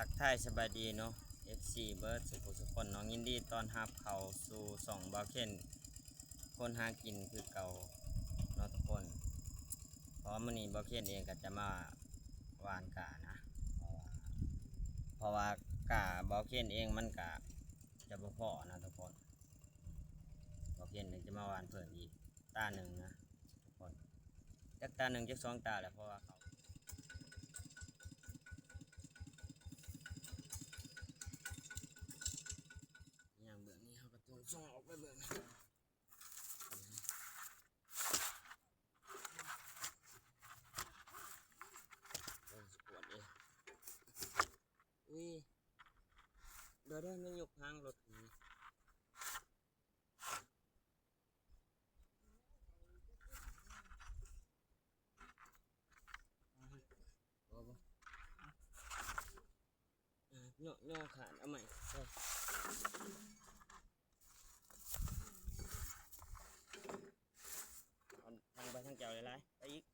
ທັກທາຍສະບາຍດີເນາະ ເອັຟຊີ ເບິດສູ່ຜູ້ສູ່ຄົນເນາະ, ຍິນດີຕ້ອນຮັບເຂົ້າສູ່ຊ່ອງບ່າວເຄນຄົນຫາກິນຄືເກົ່າເນາະທຸກຄົນ. ເພາະວ່າມື້ນີ້ບ່າວເຄນເອງກໍຈະມາຫວ່ານກ້ານະ ເພາະວ່າ ເພາະວ່າກ້າບ່າວເຄນເອງມັນກະຈະບໍ່ພໍນະທຸກຄົນ. ບ່າວເຄນເອງຈະມາຫວ່ານເພີ່ມອີກຕາໜຶ່ງນະທຸກຄົນ, ຈັກຕາໜຶ່ງຈັກສອງຕາແຫຼະ ເພາະວ່າເຂົາ ຍ່າງເບິ່ງນີ້ ເຮົາກໍຕ້ອງສ່ອງອອກໄປເບິ່ງ. ໂອ້ຍ ປວດເດ້. ອຸ້ຍ ດຽວໆ ມັນຍົກຫາງລົດນີ້. ຍໍ ຍໍຂາດເອົາໃໝ່ ເອົາທາງໄປທາງເຈົ້າຫຼາຍໆ ໄປອີກ.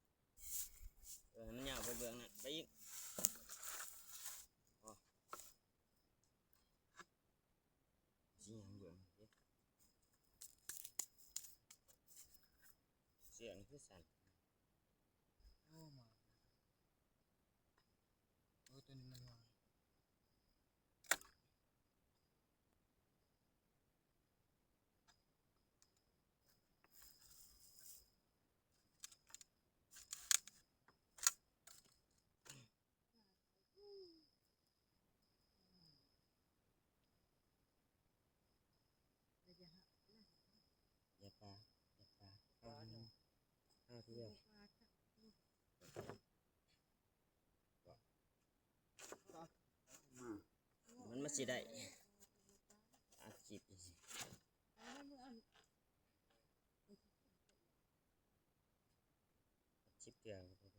ເອີ ໃຫ້ມັນຍາວໄປເບື້ອງນັ້ນ ໄປອີກ. ອໍ ຊິຫຍັງເບິ່ງເດ້ ເສື້ອນີ້ຄືສັ້ນ. ໂອ້ ມາ ໂອ້ ຕົວນີ້ມັນງາມ. ຢ່າປາ ຢ່າປາ ເອົາ ເອົາ ເອົາ ມັນ ມັນຊິໄດ້ອັດຄລິບ ສິບເທື່ອກໍໄດ້.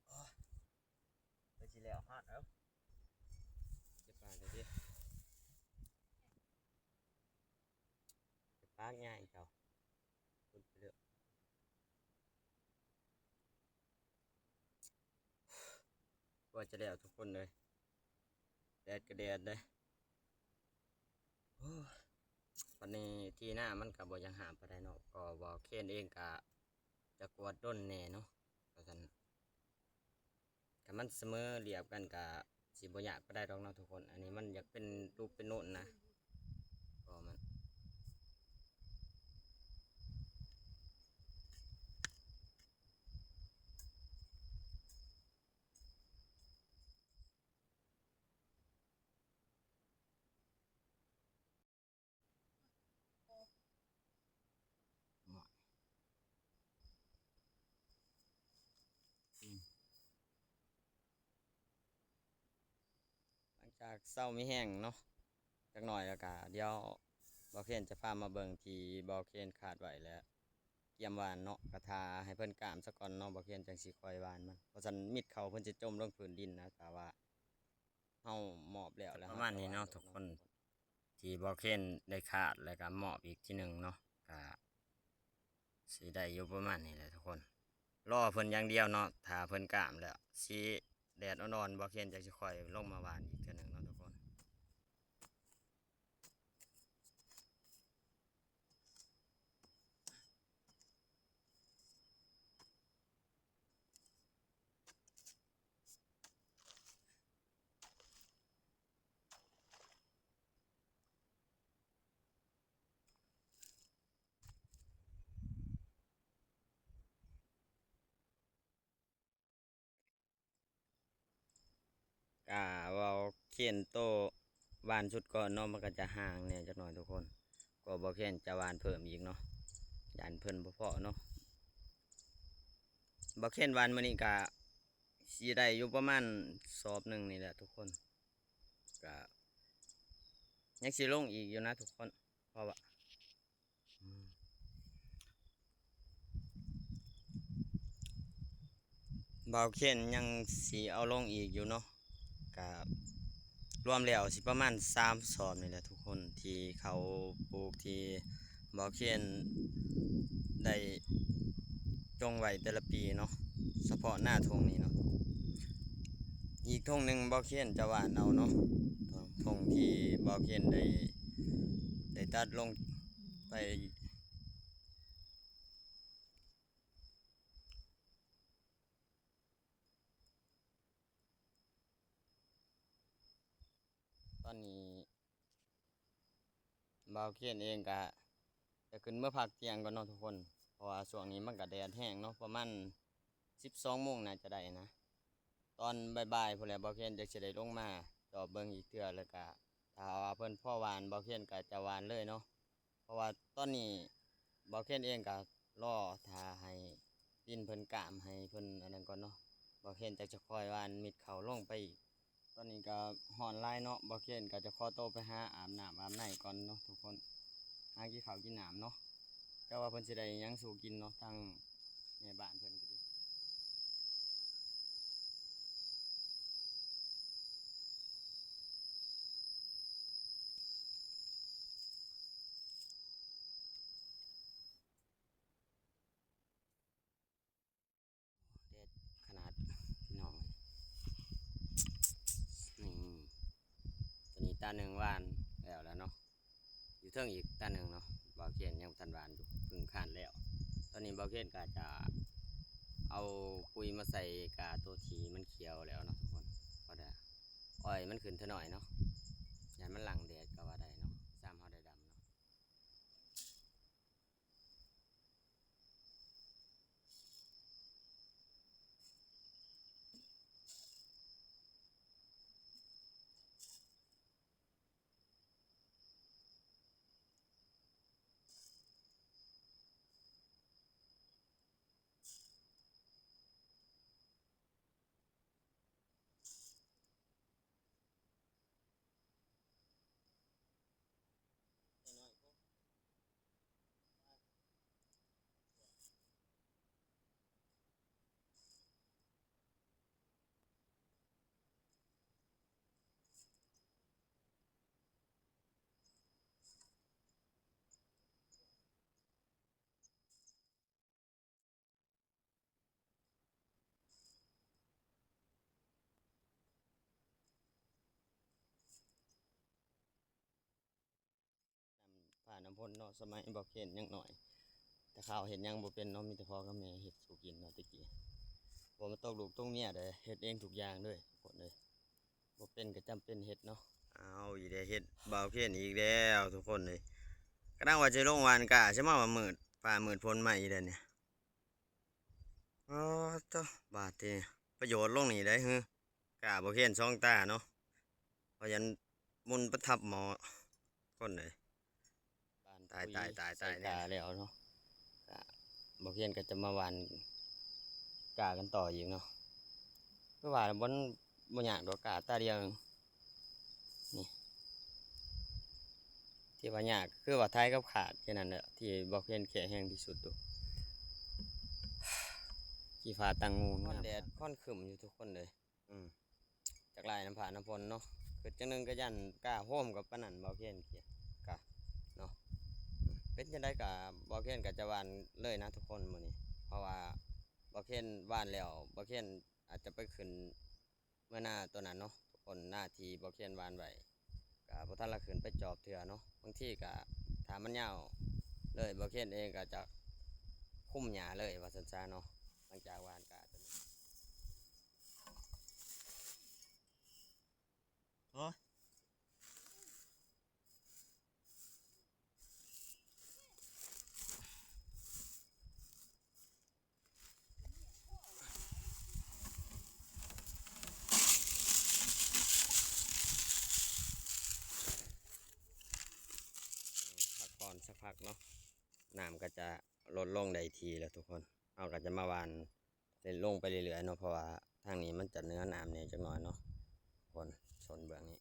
ໂອ້ຍ ເພິ່ນຊິແລ້ວຮອດເອົາ ຈະປາກເດ້ ຈະປາກໃຫຍ່ເຈົ້າ ພຸ້ນໄປເລີຍ. ກວ່າຈະແລ້ວທຸກຄົນເອີຍ ແດດກໍແດດເດ້. ໂອ້ ບັດນີ້ທີ່ນາມັນກໍບໍ່ຢາກຫາມປານໃດເນາະ ກໍບໍ່ ເຄນເອງກໍຈະກວດດົນແດ່ເນາະ ວ່າຊັ້ນ. ຖ້າມັນສະເໝີລຽບກັນກະ ຊິບໍ່ຍາກປານໃດດອກເນາະທຸກຄົນ. ອັນນີ້ມັນຢາກເປັນລູກເປັນໜູນນະ ກໍມັນ ຫຼັງຈາກເຊົາມີແຮງເນາະ ຈັກໜ້ອຍແລ້ວກະ ດຽວບ່າວເຄນຈະພາມາເບິ່ງທີ່ບ່າວເຄນຄາດໄວ້ ແລະ ກຽມຫວ່ານເນາະ. ກະຖ້າໃຫ້ເພິ່ນກາມສາກ່ອນເນາະ ບ່າວເຄນຈັ່ງຊິຄ່ອຍຫວ່ານມັນ. ເພາະຊັ້ນມິດເຂົ້າເພິ່ນຊິຈົມລົງພື້ນດິນນະ ຖ້າວ່າ ເຮົາມອບແລ້ວ ແລ້ວປະມານນີ້ເນາະທຸກຄົນ ທີ່ບ່າວເຄນໄດ້ຄາດ ແລ້ວກໍມອບອີກທີໜຶ່ງເນາະ ກໍຊິໄດ້ຢູ່ປະມານນີ້ແຫຼະທຸກຄົນ. ລໍເພິ່ນຢ່າງດຽວເນາະ ຖ້າເພິ່ນກາມແລ້ວ ຊິແດດອ່ອນໆ ບ່າວເຄນຈັ່ງຊິຄ່ອຍລົງມາຫວ່ານອີກເທື່ອໜຶ່ງເນາະທຸກຄົນ. ກະເວົ້າເຄນໂຕຫວ່ານຊຸດກ່ອນເນາະ ມັນກະຈະຫ່າງແດ່ຈັກໜ້ອຍທຸກຄົນ. ກໍບໍ່ເຄນຈະຫວ່ານເພີ່ມອີກເນາະ ຢ້ານເພິ່ນບໍ່ພໍເນາະ. ບໍ່ເຄນຫວ່ານມື້ນີ້ກະຊິໄດ້ຢູ່ປະມານສອບໜຶ່ງນີ້ແຫຼະທຸກຄົນ. ກະຍັງຊິລົງອີກຢູ່ນະທຸກຄົນ ເພາະວ່າ ອືມ ບ່າວເຄນຍັງຊິເອົາລົງອີກຢູ່ເນາະ. ກະລວມແລ້ວຊິປະມານສາມສອບນີ້ແຫຼະທຸກຄົນ ທີ່ເຂົ້າປູກທີ່ບ່າວເຄນໄດ້ຈົ່ງໄວ້ແຕ່ລະປີເນາະ ສະເພາະນາທົ່ງນີ້ເນາະ. ອີກທົ່ງໜຶ່ງບ່າວເຄນຈະຫວ່ານເອົາເນາະ ທົ່ງທີ່ບ່າວເຄນໄດ້ ໄດ້ຕັດລົງໄປ. ຕອນນີ້ບ່າວເຄນເອງກະຈະຂຶ້ນເມືອພັກທ່ຽງກ່ອນເນາະທຸກຄົນ ເພາະວ່າຊ່ວງນີ້ມັນກະແດດແຮງເນາະ ປະມານສິບສອງໂມງໜ້າຈະໄດ້ນະ. ຕອນບ່າຍໆພຸ້ນແຫຼະ ບ່າວເຄນຈັ່ງຊິໄດ້ລົງມາຈອບເບິ່ງອີກເທື່ອ ແລ້ວກະຖ້າວ່າເພິ່ນພໍຫວ່ານ ບ່າວເຄນກະຈະຫວ່ານເລີຍເນາະ. ເພາະວ່າຕອນນີ້ບ່າວເຄນເອງກະລໍຖ້າໃຫ້ດິນເພິ່ນກາມ ໃຫ້ເພິ່ນອັນນັ້ນກ່ອນເນາະ ບ່າວເຄນຈັ່ງຈະຄ່ອຍຫວ່ານມິດເຂົ້າລົງໄປອີກ. ຕອນນີ້ກໍຮ້ອນຫຼາຍເນາະ ບ່າວເຄນກໍຈະຂໍໂຕໄປຫາອາບນ້ຳອາບໃນກ່ອນເນາະທຸກຄົນ ຫາກິນເຂົ້າກິນນ້ຳເນາະ. ແຕ່ວ່າເພິ່ນຊິໄດ້ຫຍັງສູ່ກິນເນາະ ທາງແມ່ບ້ານເພິ່ນກໍດີ. ແດດຂະໜາດພີ່ນ້ອງ ນີ້ ຕອນນີ້ຕາໜຶ່ງຫວ່ານແລ້ວແລ້ວເນາະ ຢູ່ເທິງອີກຕາໜຶ່ງເນາະ ບ່າວເຄນຍັງບໍ່ທັນຫວ່ານຢູ່ ເພິ່ງຄານແລ້ວ. ຕອນນີ້ບ່າວເຄນກໍຈະເອົາປຸ໋ຍມາໃສ່ກະໂຕທີ່ມັນຂຽວແລ້ວເນາະທຸກຄົນ ເພາະວ່າອ້ອຍມັນຂຶ້ນເທື່ອໜ້ອຍເນາະ ຢ້ານມັນຫຼັ່ງແດດກໍວ່າໄດ້ເນາະ ຊ້ຳເຮົາໄດ້ດຳເນາະ. ຜ່ານນ້ຳພົ້ນເນາະ ສະໄໝບໍ່ເຄນຍັງໜ້ອຍ ແຕ່ເຂົ້າເຮັດຫຍັງບໍ່ເປັນເນາະ ມີແຕ່ພໍ່ກັບແມ່ເຮັດສູ່ກິນເນາະແຕ່ກີ້. ບໍ່ມາຕົກລູກຕົກເມຍເດ້ ເຮັດເອງທຸກຢ່າງເດີທຸກຄົນເອີຍ. ບໍ່ ປັນກໍຈຳເປັນເຮັດເນາະ. ເອົາອີກແລ້ວ ເຮັດບ່າວເຄນອີກແລ້ວທຸກຄົນເອີຍ. ກຳລັງວ່າຈະລົງຫວ່ານກ້າ ຊິມາວ່າມືດຟ້າມືດຝົນມາອີກແລ້ວນີ້. ອໍ ໂທ້ ບາດນີ້ປະໂຫຍດລົງນີ້ໄດ໋ ຮື ກ້າບ່າວເຄນສອງຕາເນາະ ວ່າຢັນມົນປະທັບໝໍ້ຄົນເອີຍ. ຕາຍ ຕາຍ ຕາຍ ຕາຍ ໃສ່ກ້າແລ້ວເນາະ. ກະ ບ່າວເຄນກໍຈະມາຫວ່ານກ້າກັນຕໍ່ອີກເນາະ. ຄືວ່າມັນບໍ່ຍາກດອກ ກ້າຕາດຽວນີ້ ທີ່ວ່າຍາກຄືວ່າໄຖກັບຂາດ ແຄ່ນັ້ນແຫຼະ ທີ່ບ່າວເຄນແກ້ແຮງທີ່ສຸດໂຕ. ຂີ້ຟ້າຕັ້ງງູງາມ ຄວັນແດດຄວັນຄຶ້ມຢູ່ທຸກຄົນເອີຍ. ອືມ ຈັກຫຼາຍນ້ຳຟ້ານ້ຳຝົນເນາະ ຄືຈັ່ງໜຶ່ງກໍຢ້ານກ້າໂຮມກັບປານນັ້ນ ບ່າວເຄນກະເນາະ. ເປັນຈັ່ງໃດກະ ບ່າວເຄນກະຈະຫວ່ານເລີຍນະທຸກຄົນມື້ນີ້ ເພາະວ່າບ່າວເຄນຫວ່ານແລ້ວ ບ່າວເຄນອາດຈະໄປຂຶ້ນເມືອນາຕົວນັ້ນເນາະທຸກຄົນ ນາທີ່ບ່າວເຄນຫວ່ານໄວ້ ກະບໍ່ທັນລະຂຶ້ນໄປຈອບເທື່ອເນາະ. ບາງທີກະຖ້າມັນຍາວເລີຍ ບ່າວເຄນເອງກະຈະຄຸມຫຍ້າເລີຍວ່າຊັ້ນຊະເນາະ ຫຼັງຈາກຫວ່ານກ້າຕົວນີ້. ໂອ້ຍ ພັກຜ່ອນສັກພັກເນາະ ນ້ຳກໍຈະລົດລົງໄດ້ທີ່ແລ້ວທຸກຄົນ. ເຮົາກໍຈະມາຫວ່ານ ເລັດລົງໄປເລື້ອຍໆເນາະ ເພາະວ່າທາງນີ້ມັນຈະເໜືອນ້ຳແດ່ຈັກໜ້ອຍເນາະ ຄົນຊົນເບື້ອງນີ້.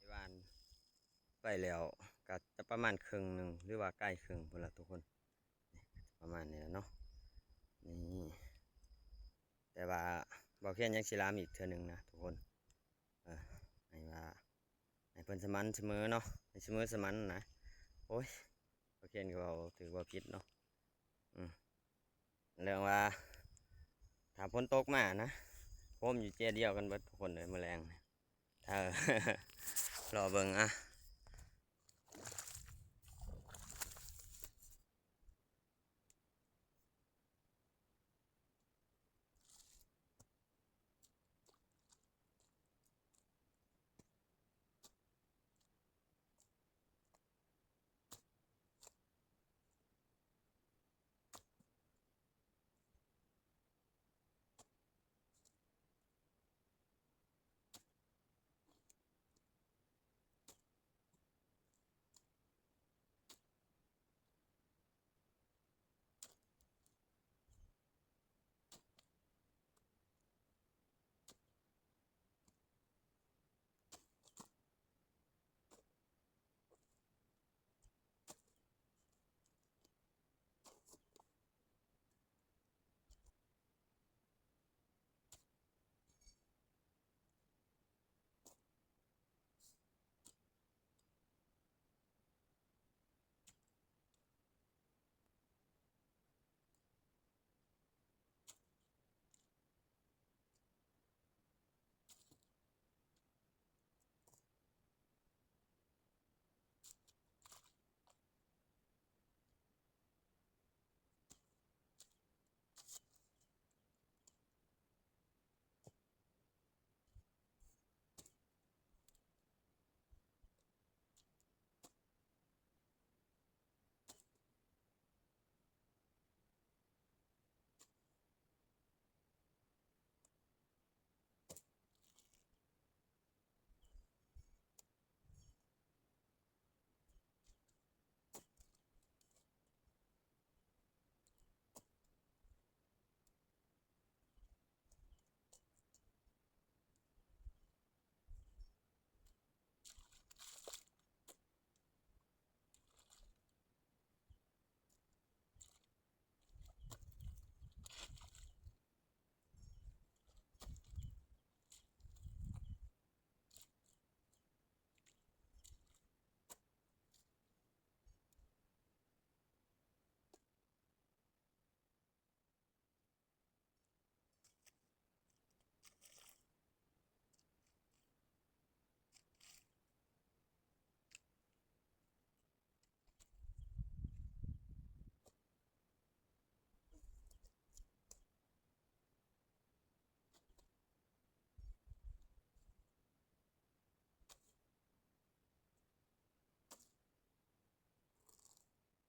ຫວ່ານໄປແລ້ວກໍຈະປະມານເຄິ່ງໜຶ່ງ ຫຼືວ່າໃກ້ເຄິ່ງພຸ້ນລະທຸກຄົນ ປະມານນີ້ລະເນາະ. ນີ້ ແຕ່ວ່າບ່າວເຄນຍັງຊິລາມອີກເທື່ອໜຶ່ງນະທຸກຄົນ ເອີ ໃຫ້ວ່າ ໃຫ້ເພິ່ນສະໝັນສະເໝີເນາະ ໃຫ້ສະເໝີສະໝັນນະ. ໂອ້ຍ ບ່າວເຄນກໍເວົ້າຖືກເວົ້າຜິດເນາະ ອືມ ເລື່ອງວ່າຖ້າຝົນຕົກມານະ ໂຮມຢູ່ເຈ້ດຽວກັນເບິດທຸກຄົນເອີຍ ມື້ແລງນີ້ ຖ້າ ລໍເບິ່ງອະ.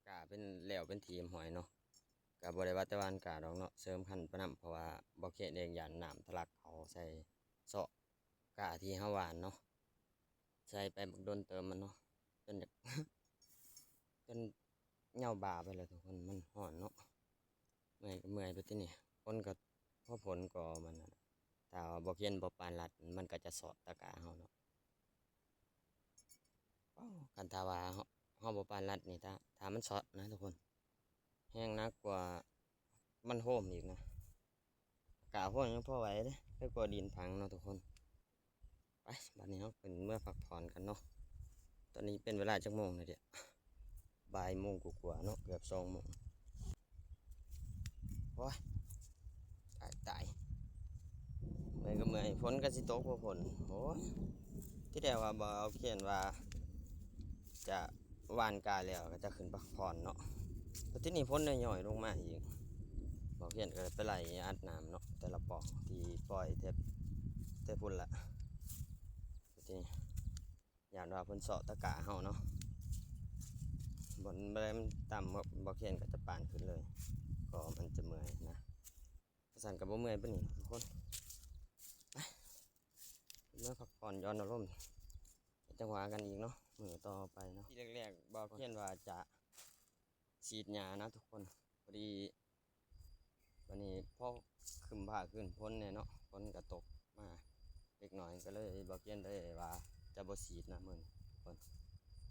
ກະເປັນແລ້ວເປັນທີ່ຮຽບຮ້ອຍເນາະ ກະບໍ່ໄດ້ວ່າແຕ່ຫວ່ານກ້າດອກເນາະ ເສີມຄັນໄປນຳ ເພາະວ່າບໍ່ເຄດເອງຢ້ານນ້ຳທະລັກເຂົ້າໃສ່ເຊາະກ້າທີ່ເຮົາຫວ່ານເນາະ ໃສ່ໄປບັກດົນເຕີມມັນເນາະ ຈົນຢາກ ຈົນເຫຍົາບ່າໄປແລ້ວທຸກຄົນ ມັນຮ້ອນເນາະ. ເມື່ອຍກໍເມື່ອຍໄປຕິນີ້ ຝົນກໍ ພໍຝົນກໍມັນນັ້ນ ຖ້າວ່າບໍ່ເຄນບໍ່ປານລັດ ມັນກໍຈະຊອດຕະກາເຮົາເນາະ. ໂອ້ ຄັນຖ້າວ່າເຮົາ ເຮົາບໍ່ປານລັດນີ້ ຖ້າ ຖ້າມັນຊອດນະທຸກຄົນ ແຮງໜັກກວ່າມັນໂຮມອີກນະ. ກາໂພນຍັງພໍໄຫວເດ້ ໄດ້ກວ່າດິນພັງເນາະທຸກຄົນ. ໄປ ບັດນີ້ເຮົາຂຶ້ນເມືອພັກຜ່ອນກັນເນາະ. ຕອນນີ້ເປັນເວລາຈັກໂມງແລ້ວເດ? ບ່າຍໂມງກວ່າໆເນາະ ເກືອບສອງໂມງ. ໂອ້ຍ ຕາຍ ຕາຍ ເມື່ອຍກໍເມື່ອຍ ຝົນກໍຊິຕົກບໍ່ຝົນ. ໂອ້ຍ ທີ່ແລກວ່າບໍ່ເຄນວ່າຈະຫວ່ານກາແລ້ວກໍຈະຂຶ້ນພັກຜ່ອນເນາະ. ແຕ່ທີນີ້ຝົນຍ້ອຍໆລົງມາອີກ ບໍ່ເຄນກໍໄປໄລ່ອັດນ້ຳເນາະ ແຕ່ລະປອງທີ່ປ່ອຍແຕ່ ແຕ່ພຸ້ນລະ. ທີນີ້ ຢ້ານວ່າເພິ່ນເຊາະຕະກາເຮົາເນາະ ບ່ອນໃດມັນຕ່ຳ ບໍ່ ບໍ່ເຄນກໍຈະປານຂຶ້ນເລີຍ ກໍມັນຈະເມື່ອຍນະ. ກະຊັ້ນກໍບໍ່ເມື່ອຍປານນີ້ທຸກຄົນ. ໄປ ເມືອພັກຜ່ອນຢ່ອນອາລົມ ຈັງຫວາກັນອີກເນາະ ມື້ຕໍ່ໄປເນາະ. ທີແລກໆ ບໍ່ເຄນວ່າຈະສີດຫຍ້ານະທຸກຄົນ ພໍດີ ບັດນີ້ພໍຄຶ້ມຟ້າຄຶ້ມຝົນແດ່ເນາະ ຝົນກໍຕົກມາເລັກນ້ອຍ ກໍເລີຍ ບໍ່ເຄນເລີຍວ່າຈະບໍ່ສີດນະມື້ນີ້ທຸກຄົນ.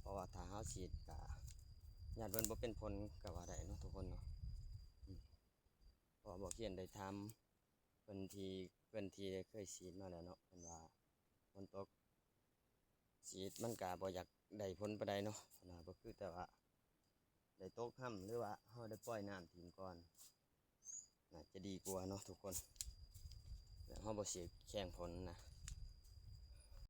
ເພາະວ່າຖ້າເຮົາສີດກໍຢ້ານເພິ່ນບໍ່ເປັນຜົນກໍວ່າໄດ້ເນາະທຸກຄົນເນາະ. ອືມ ເພາະວ່າບໍ່ເຄນໄດ້ຖາມເພິ່ນທີ່ ເພິ່ນທີ່ໄດ້ເຄີຍສີດມາແລ້ວເນາະ ເພິ່ນວ່າຝົນຕົກສີດມັນກໍບໍ່ຢາກໄດ້ຜົນປານໃດເນາະ ເພິ່ນວ່າ ບໍ່ຄືແຕ່ວ່າ ໄດ້ຕົກຮຳ ຫຼືວ່າເຮົາໄດ້ປ່ອຍນ້ຳຖິ້ມກ່ອນ ໜ້າຈະດີກວ່າເນາະທຸກຄົນ. ໂອ ເຮົາບໍ່ຊິແຂ່ງຜົນນະ